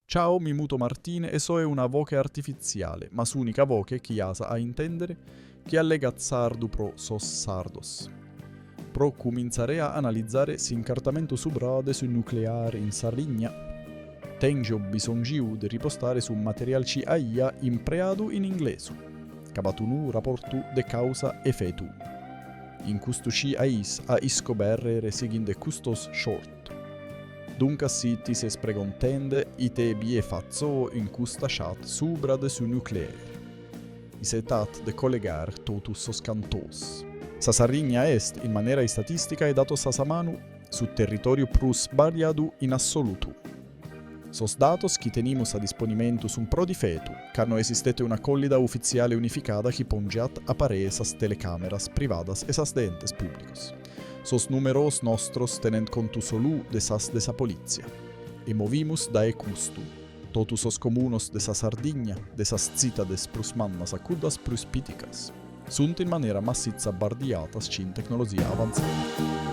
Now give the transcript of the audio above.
Ciao, mi muto Martine e soe una voche artifitziale, ma s'ùnica voche chi as a intèndere chi allegat sardu pro sos sardos. Pro cumintzare a analizare s'incartamentu subra de su nucleare in Sardigna, tèngio bisòngiu de ripostare su material chi aia impreadu in inglesu, ca b'at unu raportu de causa-efetu. In custu chi ais a iscobèrrere sighinde custos short. Duncas si ti ses pregontende ite bie fatzo in custa chat subra de su nucleare, isetat de collegare totus sos cantos. Sa Sardigna est, in manera istatìstica e datos a sa manu, su territòriu prus bardiadu in assolutu. Sos datos chi tenimus a disponimentu sunt pro difetu, ca no esistet una collida ufitziale unificada chi pòngiat a pare sas telecàmeras privadas e sas de entes pùblicos. Sos nùmeros nostros tenent contu solu de sas de sa politzia. E movimus dae custu. Totu sos comunos de sa Sardigna, de sas tzitades prus mannas a cuddas prus piticas, sunt in manera massitza bardiadas chin tecnolozia avantzada.